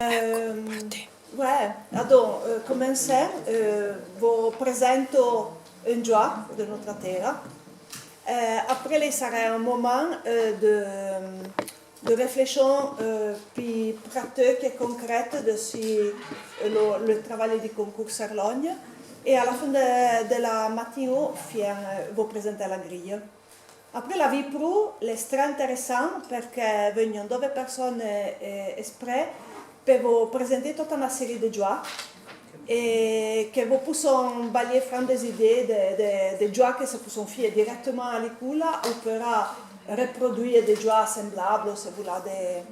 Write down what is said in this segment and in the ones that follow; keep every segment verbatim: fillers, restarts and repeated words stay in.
Euh, ouais, adon, euh, comensen, euh, vo presento un joà de noutra tera. Euh, apré, le sarà un moman, euh, de, de reflechon, euh, pi prateuque e concrète de si, euh, lo, le travail di Concours Cerlogne. E a la fin de, de la matina, fien, euh, vo presentè la grille. Apré, la vi pro, l'è stra interessan perché vegnon dove persone, eh, esprè pe vo presenté tota na serie de joà e que vo posson baillé fran des idées de, de, de joà que se posson fie directeman a l'écola o perà reproduire de joà semblable, se volade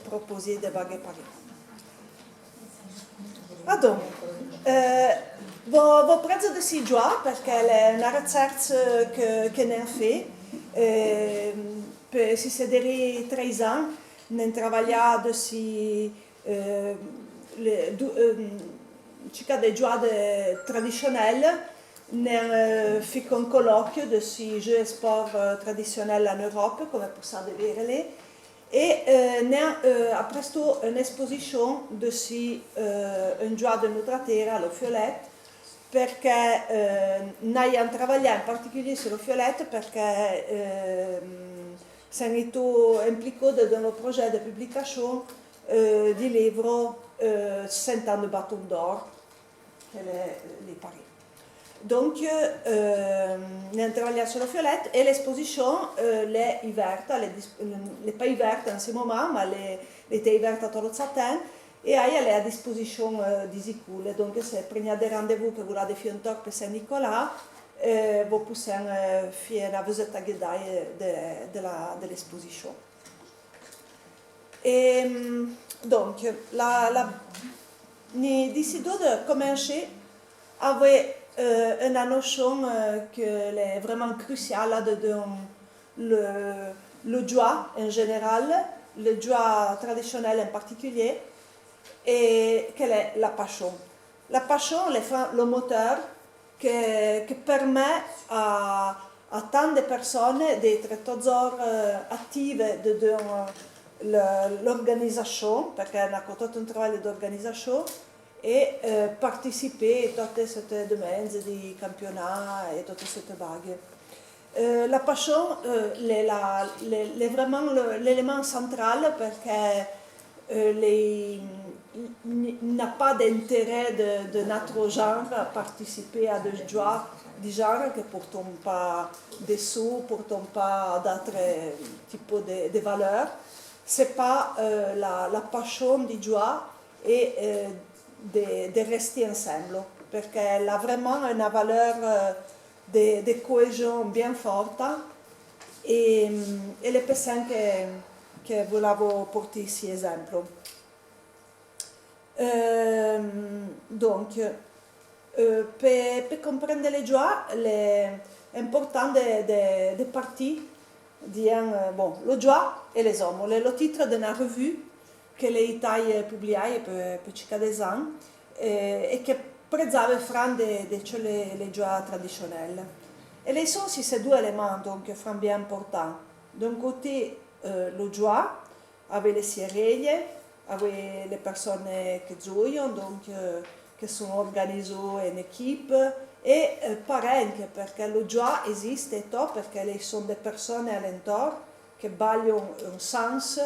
proposé de bague paré. Adon, euh, vo, vo prezo de si joà, perché l'è na recerche que, que n'en fé, euh, pe, si se deri treis an, n'en travaillà de si, euh, le, du, euh, cica de joà de traditionnel, n'en, euh, fic un colloque de si jeux et sports, euh, traditionnels en Europe, comme possade vérele, E, eh, n'en, eh, a presto un'esposichon de si, eh, un joà de noutra tera, lo fiolet, perché, eh, n'ayan travaillà en particulier su lo fiolet perché, ehm, sen ito implico de, de lo projet de publicachon, eh, di livro, eh, Cent ans de bâtons d'or. L'è, l'è paré. Donc, euh, n'en travaillà su lo fiolet e l'esposichon, euh, l'è iverta, l'è dis-, l'è pa iverta en se moman, ma l'è, l'è té iverta tot lo tsaten, e aia l'è a disposichon, euh, di si coule. Donc, se pregnade rendez-vous que volade fie un tor pe Saint-Nicolas, euh, vo possen, euh, fie na veuzetaghe d'aie de, de la, de l'esposichon. E, mm, donc, la, la, ni décidó de comenché avoué, euh, una nochon, euh, que l'è vraiment cruciala de, de, le, lo joà en général, lo joà traditionnel en particulier, e que l'è la pachon. La pachon, l'è fa-, lo moteur que, que permet a, a tant de personne d'étre totjorn, euh, active de, de, euh, le, l'organisachon, perque n'a co tot un travail d'organisachon, e, euh, participé a tote sete demenge di campionà e tote sete bague. Euh, la pachon, euh, l'è la, l'è, l'è vraiment le, l'élément central perque, euh, l'è, n-, n'a pas d'intérêt de, de notre genre à participer à des joies, des genres que portent pas des sous, portent pas d'autres types de, de valeurs. C'est pas, euh, la, la passion du joie et, euh, de, de rester ensemble, perque l'a vraiment una valeur, euh, de, de cohésion bien forte, e, e l'è pe sen que, que volavo porté si exemplo. Ehm, donc, euh, pe, pe comprendre le joie, l'è important de, de, de partir, dien, euh, bon, lo joie e les hommes, l'è lo titre d'una revue que l'è itai publiaie pe, pe cica des an, eh, e que prezave fran de, de ce le, le joie traditionnel. E l'è son si se dou éléments, donc, fran bien important. D'un côté, euh, lo joie, avoué le si reille, avoué le personne que joion, donc, euh, que son organisó en équipe, e, euh, parenque, perque lo joie existe e tot, perque l'è son de personne a l'entorn que balon un sens,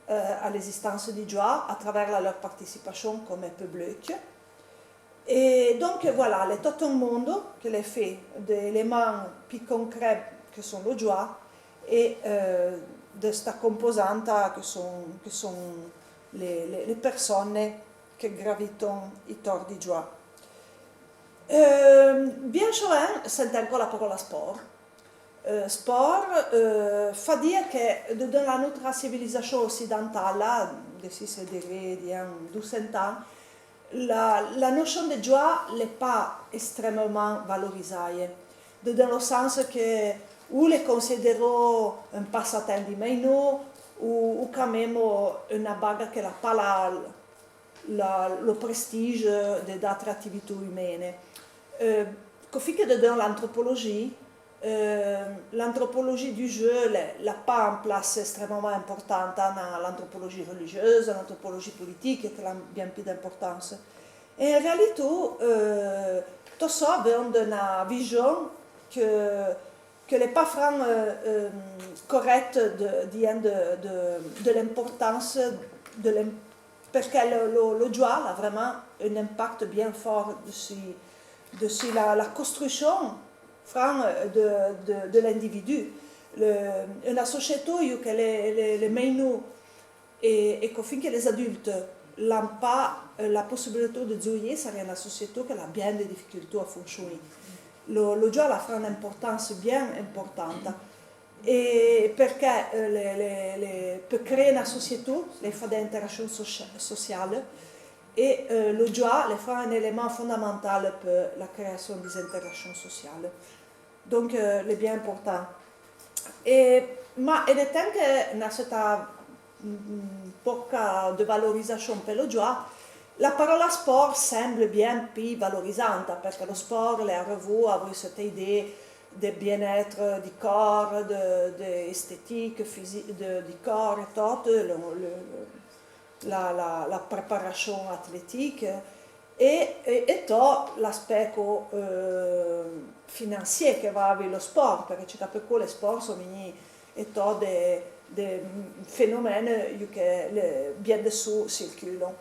euh, a l'existence du joie à travers la leur participachon comme public. E donc, voilà, l'è tot un mondo que l'è fé d'éléments pi concrets que son lo joie e, euh, de sta composanta que son, que son le, le, le personne que graviton itor du joie. Euh, bien sovent sente anco la parola sport. Euh, sport, euh, fa dire que de, de la noutra civilisachon occidentala, de si se dere, dien, dou cent an, la, la nochon de joie l'è pa extrêmement valorisaie. De, de lo sens que ou le considéro un passatemps di mèinoù, ou, ou quand même una baga que l'a pa la, la, lo prestige de d'atre activitó umene. Euh, co fique de, de l'antropologie, Eh, l'antropologie du jeu, l'è, l'a pa an place estremamèn importanta, na l'antropologie religieuse, l'antropologie politique, que l'an bien pi d'importance. E en réalité, eh, tot ça vien d'una vision que, que l'è pa fran, eh, eh, corrècte de, dien de, de, de l'importance, de l'im-, perqué lo, lo, lo joà l'a vraman un impact bien fort dessus, dessus la, la construction, fran, de, de, de l'individu. Le, una société, iou que le, le, le mèinoù e, e que fin que les adultes l'an pa, eh, la possibilité de zouié, saré una société que l'a bien de difficulté a fonchonì. Lo, lo joà l'a fran un'importance bien importanta. E perqué, eh, le, le, le, pe créé una société, l'è fé de l'interaccion socia-, sociale, e, eh, lo joà l'è fran un élémèn fondamantal pe la création des interactions sociales. Donc, eh, l'è bien important. E, ma, e de temps que n'a stata, mm, poca de valorisation pe lo joà, la parola sport semble bien pi valorisanta, perqué lo sport l'è arrevù avouì setta idée de bien-être di cor, de, de esthétique, fisi-, de, di cor e tot, le, le, la, la, la préparation athlétique, e, e, e tot l'aspect, eh, financier que va avouì lo sport, perqué cica pe que le sport son vegni e tot de, de fenomèn, iou que le, bien de sou circulon.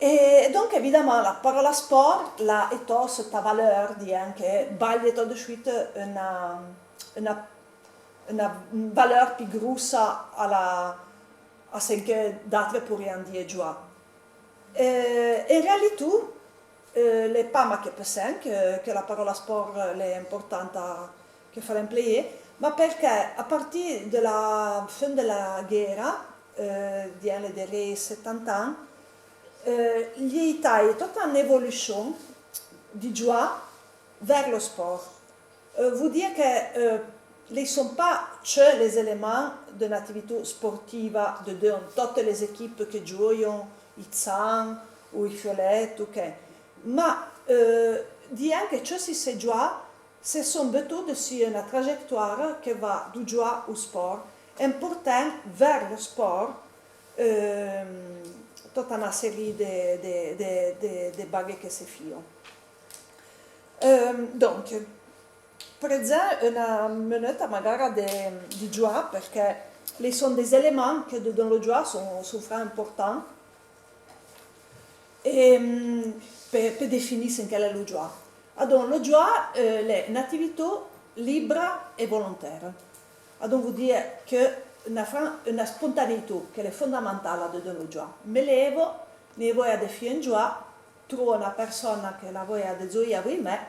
E donc, évidemment, la parola sport l'a e tot setta valeur, dien que baille tot de suite una, una, una valeur pi grossa a la, a sen que d'atre pourian dì joà. Eh, en réalité, eh, l'è pa ma que pe sen que, que la parola sport l'è importanta que fé l'empléyé, ma perqué a partir de la fin de la guerra, eh, dien le déré settanta an, eh, l'è itai tota un'évoluchon di joà ver lo sport. Eh, vou dì que, eh, le son pa tseut les élémèn d'una activité sportiva de dedeun totes les équipes que joion, i Tsàn ou i Fiolette ou que. Ma, eh, dien que tseut si se joà, se son betou dessus una trajectoire que va dou joà ou sport, en porten ver lo sport, eh, tota una série de, de, de, de, de bague que se fion. Eh, donc, predzè una meneta magara de, di joà, perqué le son des élémèn que dedeun lo joà son, son fran important. E, mm, pe, pe definì sen que l'è lo joà. Adon, lo joà, eh, l'è un'activité libra e volontaire. Adon, vou dì que una fran-, una spontanéité que l'è fondamentala dedeun lo joà. Me levo, ne vouì a de fié en joà, trouo una persona que l'a vouia de zouié avouì me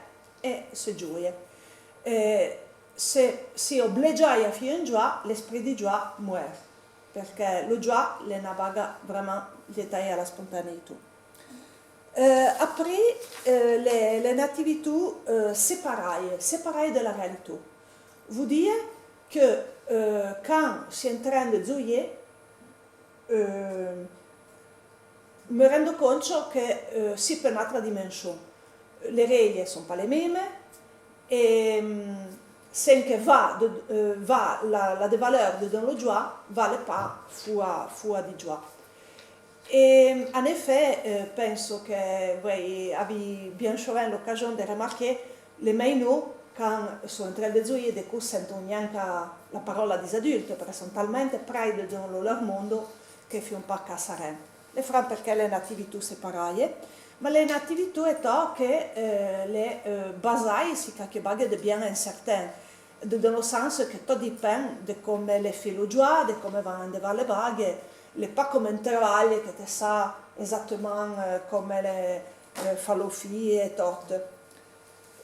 e se zouie. Eh, se, si oblegiai a fié en joà, l'esprit di joà mouer. Perqué lo joà l'è una baga vraman lietaie a la spontanéité. Eh, aprì, eh, l'è, l'è un'activité, eh, separaie, separaie de la réalité. Vou dì que, eh, can si en tren de zouié, eh, me rendo concho que, eh, si pe un'atra dimension. Le régle son pa le meme, e, mm, sen que va de, eh, va la, l'a de valeur dedeun lo joà, vale pa foua, foua di joà. E, en effet, eh, penso que vouì avì bien soven l'ocasion de remarqué le mèinoù, can son en tren de zouié, de cou senton gnanca la parola dis adultes, perqué son talmente prei dedeun lo leur mondo que fion pa ca saren. L'è fran perqué l'è un'activité separaie, ma l'è un'activité e tot que, eh, l'è, eh, basaie si caque bague de bien incerten, de, dedeun lo sens que tot dipend de come l'è fé lo joà, de come van endevà le bague, l'è pa come un trevaille que te sa exactement, eh, come l'è, eh, falo fie e tot.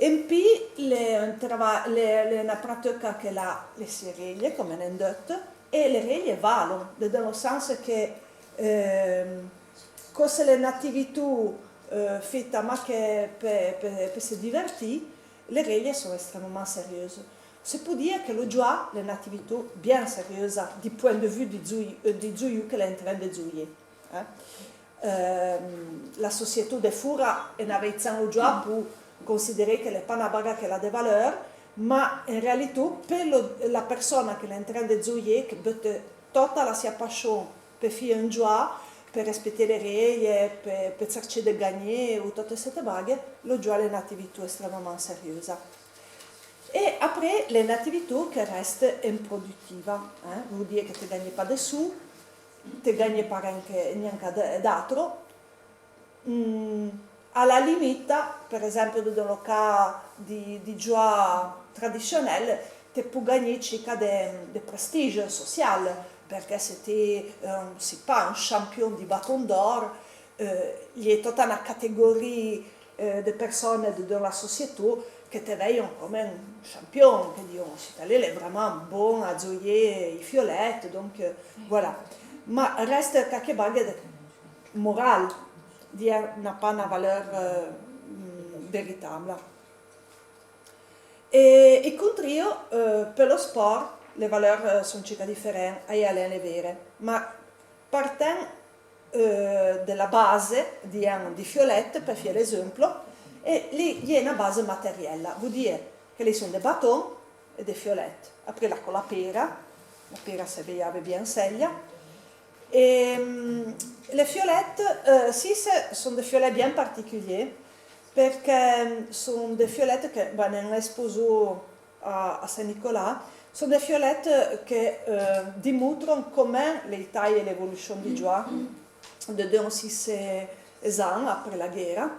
En pi, l'è un trava-, l'è, l'è una pratuca que l'a le sie régle, come n'en deut, e le régle valon, dedeun lo sens que, ehm, co se l'è un'activité, eh, feta ma que pe, pe, pe se divertì, le régle son extremement sérieuses. Se pou dì que lo joà l'è un'activité bien sérieusa di point de vue di zouié, eh, di zouié que l'è en tren de zouié, eh. Ehm, la société de foura, en avèitsàn lo joà, pou considéré que l'è pa una baga que l'a de valeur, Ma en realitó, pe lo, la persona que l'è en tren de zoié, que beutte tota la sia passion pe fie un joà, pe respetté le reille, pe, pe cerché de gagné, o tote sete bague, lo joà l'è un'ativitó estremament serieusa. E apré, l'è un'ativitó que reste improductiva, eh? Vout dîre que te gagne pa de sou, te gagne pa gnanca, gnanca de, d'atro, Mm, a la limita, per esempio, de, de lo cas di, di joà tradisionel, te pou gagné cica de, de prestige social, perqué se te, eh, si pa, un champion di baton d'or, eh, l'è tota una categoria, eh, de persone de, de la societó que te veion comme un champion, que dion, si te l'è, l'è vraiment bon a zoié i fiolette, donc, eh, voilà. Ma reste qualque bague de, moral, dîre, n'a pa una valeur, eh, mm, veritabla. E, e contrio, eh, pe lo sport, le valeur, eh, son cica diferent, a l'è vere. Ma parten, eh, de la base, dîre, di fiolette, pe fie l'esemplo, e lì, l'è una base materiella, vout dîre que lì son de baton, e de fiolette. Apré, la, co la pera, la pera se veiave bien seia. E, mm, le fiolette, eh, si, se, son de fiolette bien particulier, perqué, mm, son de fiolette que, ben, en exposó a, a Saint-Nicolas, son de fiolette que, eh, dimoutron comen l'è itaye l'evoluchon di joà, de, de un sisse, eh, ans apré la guerra.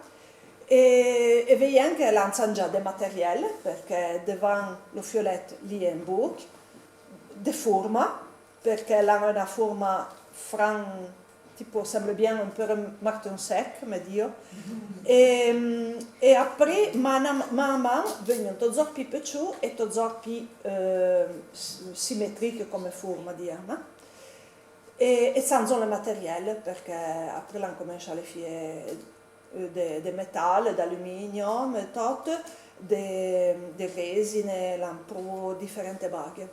E, e veien que l'an sanjà de materiel, perqué devant lo fiolette lì en bouc, de forma, perqué l'an una forma fran, tipo, semble bien un peu Martin Sec, me dio. E, e apré, man a man, vegnon todzor pi petchou e todzor pi, eh, s-, simétrique comme forma, dîre, eh. E, e sanzon le materiel, perqué apré l'an comenchà le fie, eh, de, de metal, d'aluminium, e tot, de, de resine, l'an pro diferente bague.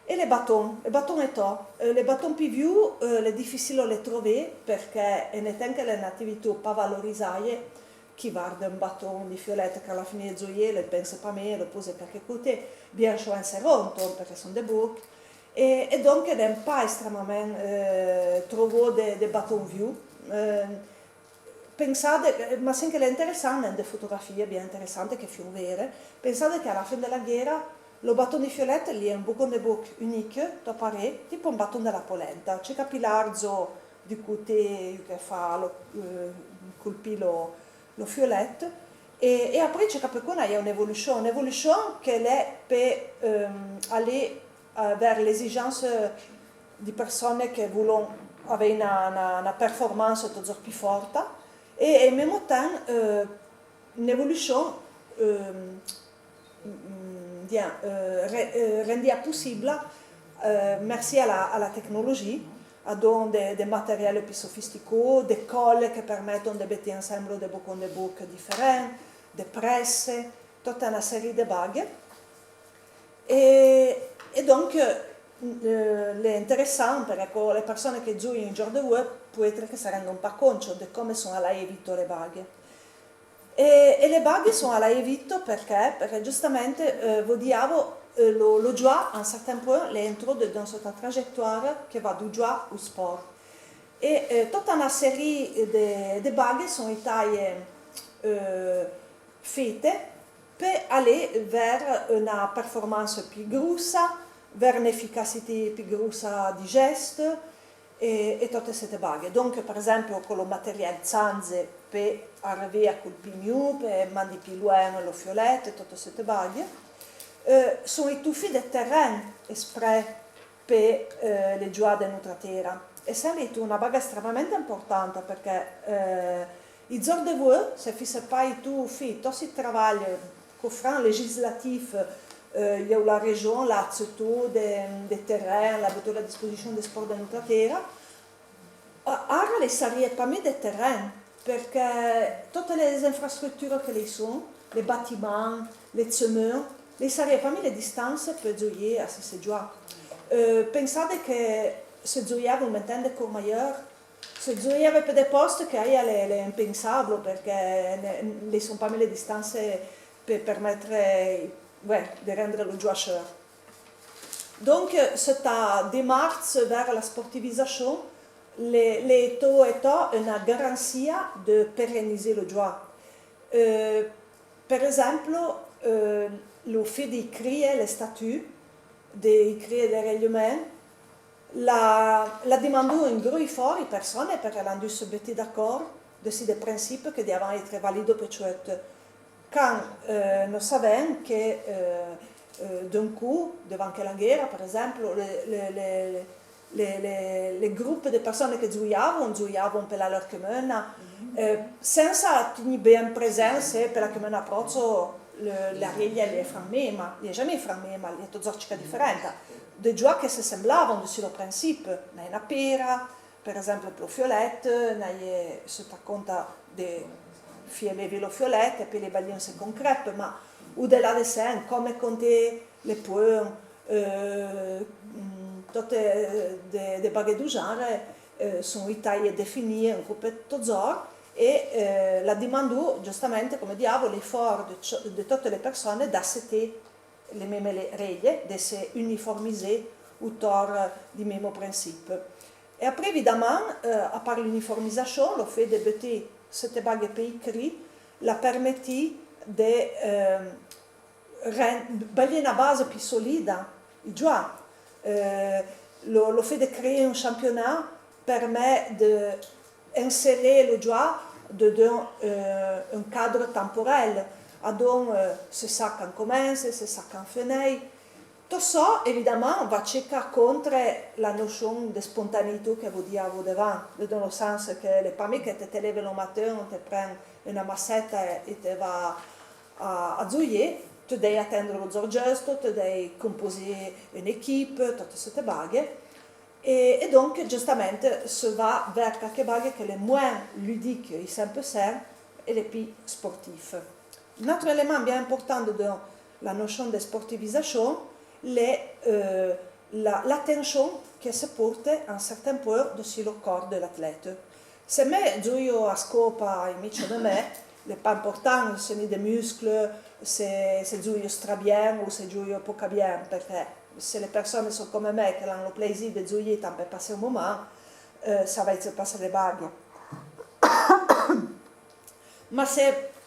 E le baton, le baton e to, eh, le baton pi viou, eh, l'è difficile le trouvé, perqué en etant que l'è un'ativitó pa valorizaye, chi varde un baton di fiolette que a la fine de zoié, le pense pa mé, lo pose qualque coté, bien chouan se ronton, perqué son de bouc, E, e donc, n'en pa estremament, eh, trouvé de, de baton viou. Eh, pensade, eh, ma sen que l'è interessant, n'en de fotografie bien interessante que fion vere. Pensade que a la fin de la guerra, lo baton di fiolette l'è un boucon de bouc unique, to paré, tipo un baton de la polenta, cica pi lardzo di coté que fa lo, eh, colpì lo, lo fiolette. E, e apré, cica pe cona, i a un'evoluchon, un'evoluchon que l'è pe, ehm, alé, eh, vers l'exigence di persone que voulon avé una, una, una performance todzor pi forta. E, e en même temps, eh, un'evoluchon, ehm, mm, bien, eh, re-, eh, rendia possibla, eh, merci a la, a la tecnologie, adon de, de materiel pi sofisticó, de colle que permetton de bettì ensemble de boucon de bouc diferent, de presse, tota una serie de bague. E, e donc, eh, l'è interessant, perqué le persone que zoien i gior de voué, pou etre que se rendon pa concho de come son alaye vito le bague. E, e le bague son alaye vito perqué? Perqué giustamente, eh, vo diavo, eh, lo, lo joà, a un certain point, l'è entro de, dans una trajectoire que va du joà au sport. E, eh, tota una serie de, de bague son itaye, eh, fete pe alé vers una performance pi groussa, vers un'efficacité pi groussa di geste, e, e tote sete bague. Donc, per esempio, co lo materiel sanze pe arvé a colpì miou, pe mandì pi louen lo fiolet, e tote sete bague, eh, son i tufi de terren esprè pe, eh, le joà de noutra tera. E sen l'è una baga estremamente importanta, perqué, eh, i zor de voué, se fisse pa i tufi, to si travaille co fran legislatif, eh, i a la region, l'a acetó de, de terren, l'a betó a disposichon de sport de noutra tera, A-, ara le sarie pa mi de terren, perqué tote le infrastructure que le son, le batimant, le tsemin, le sarie pa mi le distance pe zoié a si se joà. Eh, pensade que se zoiave, o m'entende, Courmayeur, se zoiave pe de poste que aia le, le impensable, perqué ne, le son pa mi le distance pe permettre ouais, de rendre lo joà cheur. Donc, cette démarche vers la sportivisation, l'è, l'è to, è to una garantia de pérenniser lo joà. Euh, per exemple, euh, lo fé de écrire le statut, de écrire le règlement, l'a, l'a demandó un gro éfor i personne, perqué l'an dú se béti d'acor dessi de principe que devan étre valido pe tchouette. Can, euh, no savèn que, euh, euh, d'un cou, devan que la guerra, per exemple, le, le, le, le, le, le groupe de personnes que zouiavon, zouiavon pe la leur comuna, euh, sensa tignì bien présent se pe la comuna procho le, la reglia l'è fran mema, l'è jamé fran mema, l'è todzor tchica diferenta. De joà que se semblavon dessi lo principe, n'aie na pera, per exemple, pe lo fiolet, n'aie, se ta conta de fié levé lo fiolet, e pe le balin se concrèpe, ma au-delà de sen, comme conté le poen, euh, mm, tote de, de bague du genre, euh, son i taille définies un cou pe todzor, e, euh, l'a demandó, justamente, comme diavo, l'éfor de, de tote le personne d'accepter le meme le regle, de se uniformiser outor di memo principe. E aprì, évidemment, euh, a par l'uniformisachón, lo fé de béti sette bague pe écri, l'a permetì de, euh, ren-, baillé na base pi solida, i joà. Euh, lo, lo fé de créer un championnat permet de insérer lo joà dedin, euh, un cadre temporel. Adon, euh, se sa can comence, se sa can fenei. To so, évidemment, va tcheca contre la nochón de spontanéité que vo diavo devan, dedin lo sens que l'è pa mé que te te leve lo matin, te pren una massetta e, e te va a, a zouillé, te dei attendre lo dzor justo, te dei composer une équipe, tote sette bague. E, e donc, justamente, se va vers quelque bague que l'è moins ludique, i sen pe sen, e l'è pi sportif. Un autre élément bien important de la nochón de sportivisachón, l'è, euh, la, l'attenchón que se porte a un certain poen dessi lo cor de l'atlete. Se mé zouio a scopa in mitcho de mé, l'è pa important se n'é de muscle, se, se zouio stra bien ou se zouio poca bien, perqué se le personne son comme mé que l'an lo plaisir de zouillé tan pe passé un moment, euh, sa va se passé le bague. Ma se,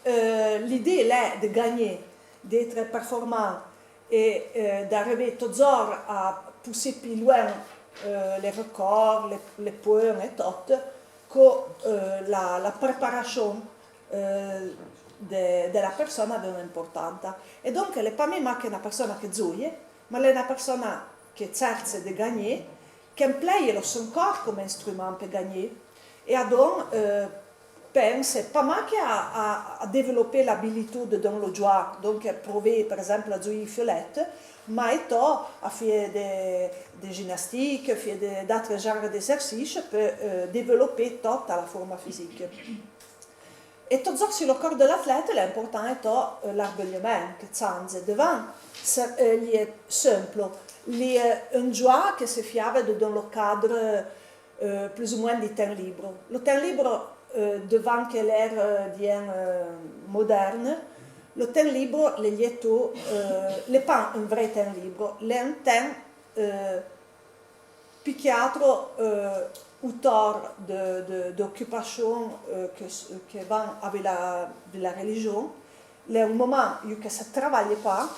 euh, l'idée l'è de gagner, d'être performant e, euh, d'arriver todzor a poussé pi loin, euh, le record, le, le poen e tot, que, euh, la, la préparation, euh, de, de la personne l'è importanta. E donc, l'è pa mé ma que na personne que zouille, ma l'è na personne que tsertse de gagner, que empleie lo son cor comme instrument pe gagner. E adon, euh, pense pa ma que a, a, a développer l'habilité dedin lo joà, donc prouver, per exemple, a zouillé fiolet, ma eto a fié de, de gymnastique, a fié de, d'autres genres d'exercices pe, euh, développer tota la forma physique. E todzor si lo cor de l'atlete, l'è important eto, euh, l'arbellement que tsanze devan, se, euh, l'è simple, l'è un joà que se fiave dedin lo cadre, euh, plus ou moins di ten libro. Lo ten libro, euh, devan que l'ère, euh, dien, euh, moderne, lo ten libro, l'è lieto, euh, l'è pa un vrai ten libro, l'è un ten, euh, pi que atro, euh, outor de, de, d'occupachón, euh, que, que van avec la, de la religión, l'è un moment iou que se travaille pa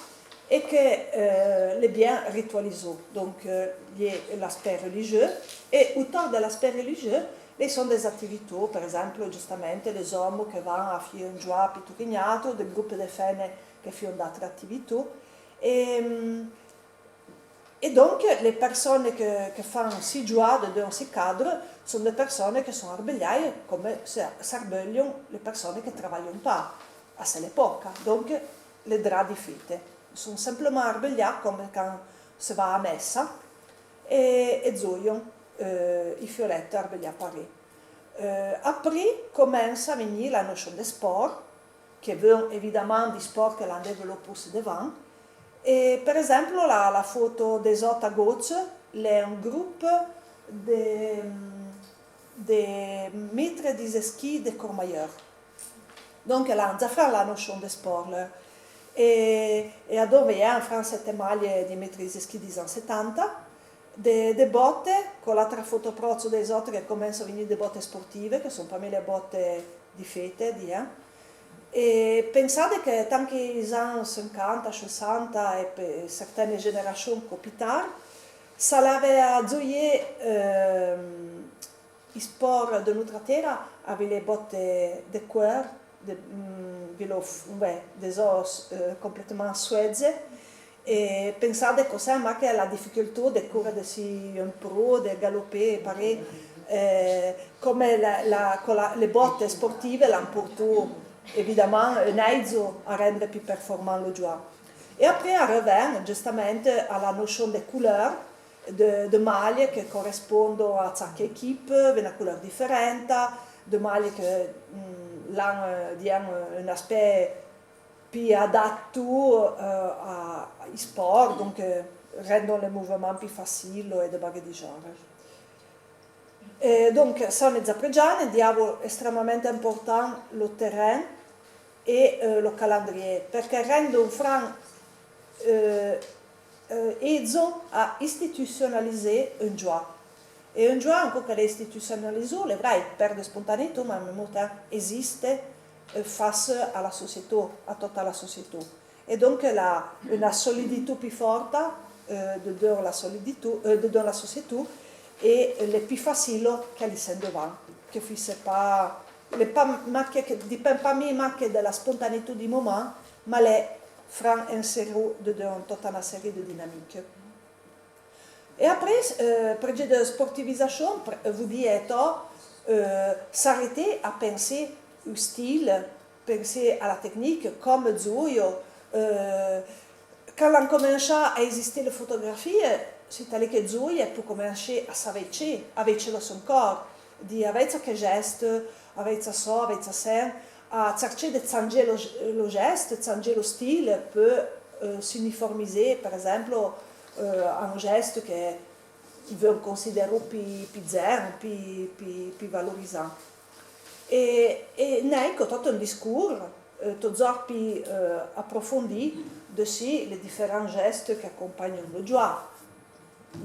e que, euh, l'è bien ritualizó. Donc, euh, l'è l'aspect religieux, e outor de l'aspect religieux, l'è son des activités, per exemple, justamente, les hommes que van a fié un joà pito que n'é atro, de groupe de fene que fion d'atre activités. E, mm, E donc, le personne que, que fan si joà dedin si cadre son de personne que son arbellaie comme se, s'arbellion le personne que travaillon pa a se l'época. Donc, le drà di fete son simplement arbellae comme can se va a messa e, e zouillon, euh, i fiolet arbellae paré. Euh, aprì comensa a vignì la nochón de sport, que vin évidemment di sport que l'an développó si devan. E, per exemple, la, la foto de zot a gotse, l'è un groupe de, de maître di ski de Courmayeur. Donc, l'an za fran la nochón de sport, là. E, e adon vèyèn, enfin, sète malye di Métrise Ski di z-an setanta, de, de botte, co l'atra foto aprocho de z-otre, que comenso a vègni de botte sportive, que son pa mé le botte di féte, diyèn. E pensade que tanque i z-an sencanta, sessanta e pe certaine génération co pi tard, sa l'avèn a dzoyé, ehm, i sport de noutra tera, avèn le botte de, de couleur, de, mm, vèlo, ouais, de zo, eh, complètement suedze. E pensade co sèn, ma que la difficulté de coure de si un pro, de galopé, paré, eh, comme la, la, co la, le botte sportive l'an portó, évidemment, un aidzo a rendre pi performant lo dzoà. E apré, arrevèn, justamente, a la nochon de couleur, de, de malye que correspondo a chaque équipe, vèn a couleur diferenta, de malye que, mm, l'an, eh, diyèn, eh, un aspect pi adato, eh, a, a i sport, donc, eh, rendon le mouvement pi facile e de bague di genre. E donc, son le Zapregiane, diyavo estremamente important lo terren e, eh, lo calandrier, perqué rende un fran, eh, eh, édzo a institucionalizé un dzoà. E un dzoà, un cop que l'è institucionalizó, l'è vrai, i perde spontanéitó, ma en même temps existe, eh, face a la sociétó, a tota la sociétó. E donc l'a una soliditó pi forta, eh, dedeun la soliditó, eh, dedeun la sociétó, e l'è pi facilo que li sen devan, que fisse pa, l'è pa ma que, que dipen pa mé ma que de la spontanéitó di momàn, ma l'è fran inseró dedeun tota na série de dinamique. E apré, eh, prèdze de sportivizachón, pre-, eh, vo dì éto, eh, s'arrêter a pensé u stile, pensé a la technique, comme dzoyo, eh, can l'an comenchà a existé le fotografie, si talé que dzoye po comenché a s'avéitché, avéitché lo son cor, di avéitsa que geste, avéitsa so, avéitsa sen, a tsartché de tsandjé lo, lo geste, tsandjé lo stile, pe, eh, s'uniformizé, per exemplo, eh, a un geste que veun considéró pi, pi zen, pi, pi, pi valorizan. E, e n'è co tot un discours, eh, todzor pi, eh, aprofondì de si le diferan geste que acompagnon lo dzoà.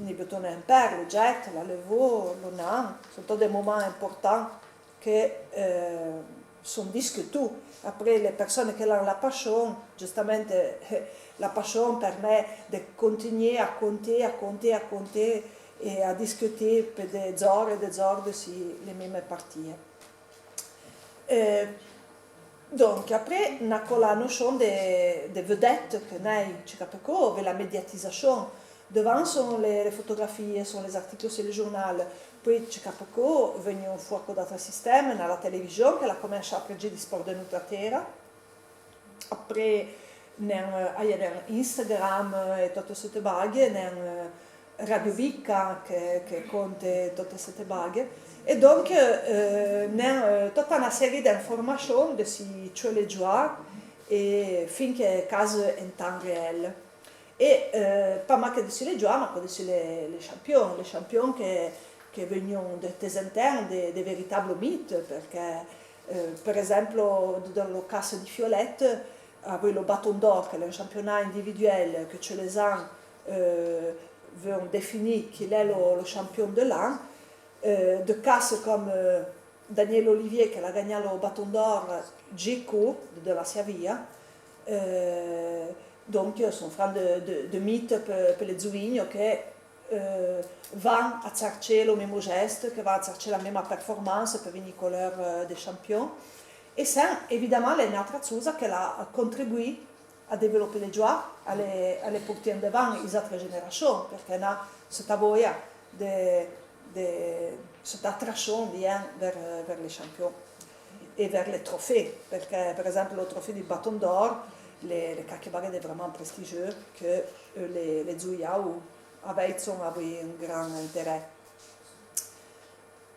Ni beton en pèr, lo jet, la levó, lo nan, son tot de momàn importants que, eh, son discutù. Apré, le persone que l'an la pachón, justamente, eh, la pachón permé de continué a conté, a conté, a conté e a discuté pe de dzor e de dzor de si le méme partie. Eh, donc, apré, na cola nochón de, de vedette que n'è, che capecó, ve la médiatisachón. Devan son le, le fotografie, son les articles sur le journal. Poué, che capecó, vegnon foua co d'atre sisteme, na la télévision, que l'a comenchà a prèdze di sport de noutra tera. Apré, n'è, eh, aia n'è Instagram, eh, e tote sete bague, n'è, eh, Radio Vica que, que conte tote sete bague. E donc, eh, n'è, eh, tota na série d'informachón de si tsoue le dzoà e fin que case en temps réel. E, eh, pa ma que de si le dzoà, ma co de si le, le champion, le champion que, que vegnon de tezenten de, de véritablo mite, perqué, eh, per exemplo, dedeun lo cas di Fiolette, avoué lo Bâton d'Or, que l'è un championà individuel, que tsoue les an, eh, veun definì qui l'è lo, lo champion de l'an, eh, de cas comme, eh, Daniel Olivier, que l'a gagnà lo Bâton d'Or, djéco, de, de la sia via, eh, donc, son fran de, de, de mite pe, pe le zouvinho que, eh, van a tsartché lo mémo geste, que van a tsartché la méma performance pe vegni couleur, eh, de champion. E sen, évidemment, l'è n'atra tsosa que l'a contribuì a développé le dzoà, a le, a le porté en devan is atre générations, perqué na, seta voia de, de, seta atrachón, diyèn, ver, ver le champion e ver le trophée, perqué, per exemple, lo trophée di Bâton d'Or, l'è, l'è caque bague de vraiment prestigieux que, eh, le, le zouiao avèitson avoué un gran intérêt.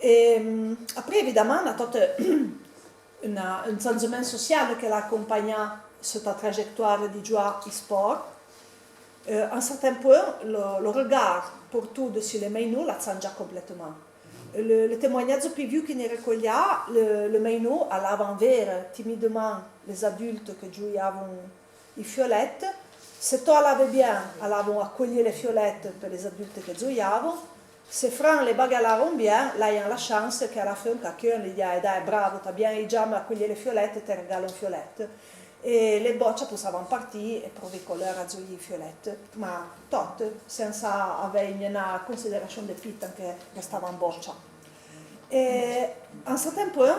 E, mm, apré, évidemment, na tot, na, un tsandzemèn social que l'a acompagnà seta trajectoire di dzoà i sport. Eh, a un certain point, lo, lo regard portó de si le mèinoù l'a tsandjà complètement. Le, le témoignadze pi viou que n'é recollià, le, le mèinoù alava vère timidemèn les adultes que zouiavon i fiolette. Se to a lave bien, a lavon a coglié le fiolette pe le adulte que zoiavon. Se fran le bague a lavon bien, l'aian la chance que a la fin qualqu'un li diae: dai, bravo, t'as bien i jambe a coglié le fiolette, te regalon fiolette. E le botcha possavan parti e provè co leur a zoié i fiolette, ma tot, sensa avèi gnena considération de pit, tanque restavan botcha. E an certain point,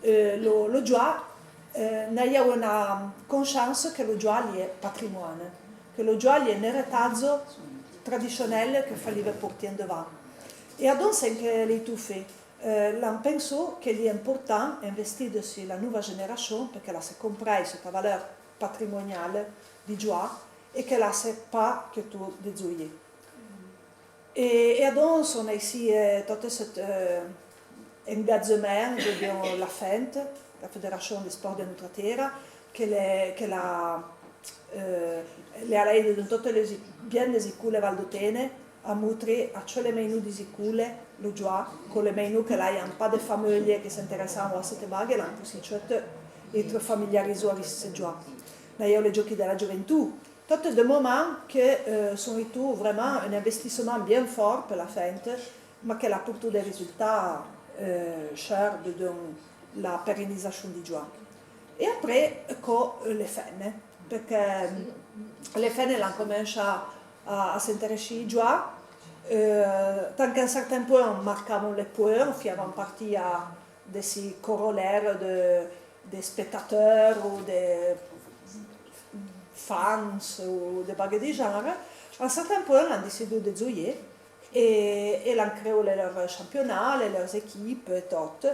eh, lo, lo joà, eh, n'aieu una conscience que lo joà l'ie patrimoine, que lo joà l'ie un eretadzo tradichonel que falive portì endevà. E adon sen que l'é tu fé, eh, l'an pensó que l'ie important investì dessi la nouva generachón, perque la se comprèi sota valeur patrimoniale di joà e que la se pa que tu de zoié. E, e adon son aissì, eh, tot cet, eh, engadzemèn de, de la FENT, la Fédération des Sports de Notre Terre, que le, que la, eh, le alaide de tote le, bien de zicule valdotene, a moutré a tcheu le mèinoù di zicule lo joà, co le mèinoù que l'aian pa de fameuille que s'interessavan a cette bague, l'an poussì tcheu étre familiarizó a se joà. N'aieu le jochi de la gioventù, tot de momàn que, eh, son étou vraiment un investissement bien fort pe la FENT, ma que l'a portou de résultat, eh, cher de, de la pérennisachón di joà. E apré, co, eh, le fenne, perque, mm, le fenne l'an comenchà a, a s'interessì joà, eh, tanque an certain point marcavon le point, fiavan parti a, dessi corollaire de, de spectateur ou de fans ou de bague di genre, an certain point l'an decidù de zoié e, e l'an creó le leur championnat, le leur équipe e tot.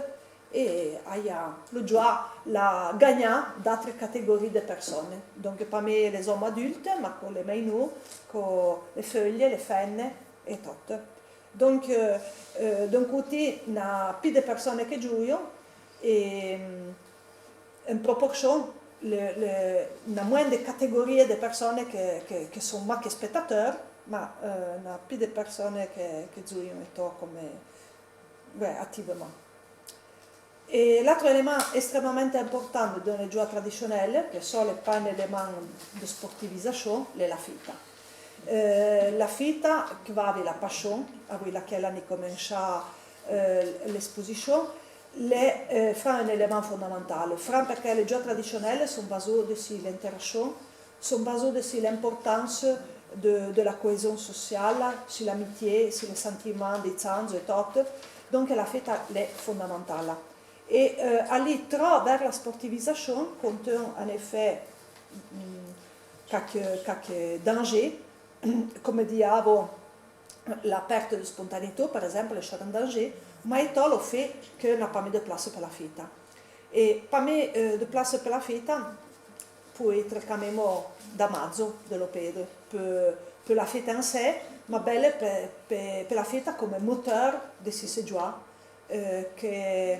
E aia, lo joà l'a gagnà d'atre catégorie de personne. Donc pa mé les hommes adultes, ma co le mèinoù, co le feuille, le fenne e tot. Donc, eh, eh, d'un cotì, n'a pi de personne que joion, e, mm, en proporchón, le, le, n'a moins de catégorie de personnes que, que, que son ma que spectateurs, ma, eh, n'a pi de personnes que, que joion e tot comme, ouais, activement. E l'atre élément extrêmement important de le joà tradichonel, que sol l'é pa un élément de sportivisachón, l'é la fita. Eh, la fita que va avouì la pachón, avouì laquela ni comenchà, eh, l'exposichón, l'é, eh, fran un élément fondamental. Fran perque le joà tradichonel son basó dessi l'interachón, son basó dessi l'importance de, de la cohésion sociale, su l'amitié, su le sentiment de tsandzo e tot. Donc la fita l'é fondamentala. E, eh, alì tro ver la sportivisachón, contón en effet, mm, qualque, qualque danger, comme diavo, la perte de spontanéité, par exemple, l'é un danger, ma é tot lo fé que n'a pa mé de place pe la fita. E pa mé, eh, de place pe la fita, pou étre quand même damadzo de lo perde, pe, pe la fita en sé, ma belle pe, pe, pe la fita comme moteur de si se joà, eh, que,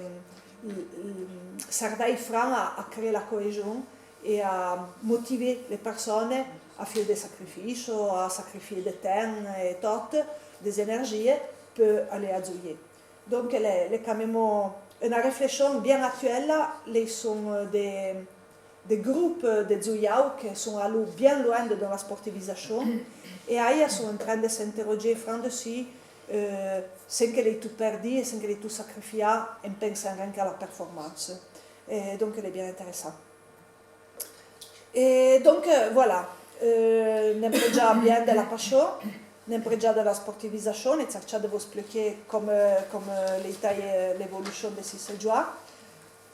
mm, mm, servèi fran a, a créé la cohésion e a motivé les personnes a fé de sacrificio, a sacrifié de ten e tot, des énergies, pe alé a zoié. Donc, l'é, l'é quand même una réflexion bien actuelle, l'é son de, de groupe de zoiau que son alou bien loin de, de la sportivisachón, e aia son en train de s'interroger fran dessi, eh, sen que l'é tu perdi e sen que l'é tu sacrifià en pensant ren qu'a la performance. E donc, l'é bien intéressant. E donc, eh, voilà, eh, n'en prejà bien de la pachón, n'en prejà de la sportivisachón, e tsartjà de vos expliquer comme, eh, comme, eh, l'é taye, eh, l'évoluchón de si se joà.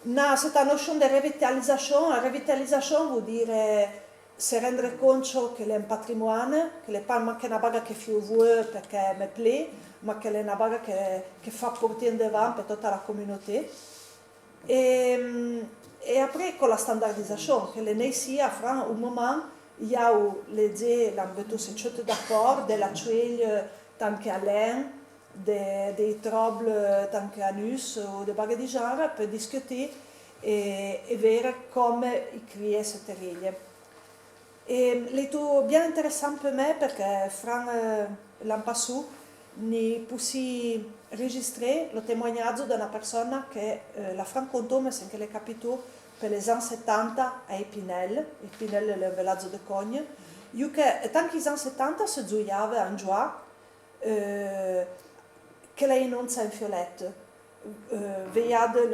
Na, cette nochón de revitalizachón, la revitalizachón vout dire se rendre concho que l'é un patrimoine, que l'é pa ma que na baga que fiou voeu perque me plé, ma que l'é na baga que, que fa portì endevàn pe tota la communauté. E, e apré, co la standardizachón, que l'é neissì a fran un momàn, iau le dze l'an betou se tcheu d'acor, de la tchouéille, tant que a len, de, de trouble, tant que a nus, o de bague di genre, pe discuti e, e vére comme i crié se terille. E l'é tu bien intéressant pe me perque fran, eh, l'an passou ni poussì registré lo témoignadzo d'una persona que, eh, l'a fran contó, ma sen que l'é capito pe les ans setanta a Épinel, Épinel l'è un veladzo de Cogne, iù que, e tan que les ans setanta se dzouiave a un dzouà, eh, que l'è inonsa en fiolet, eh, veiade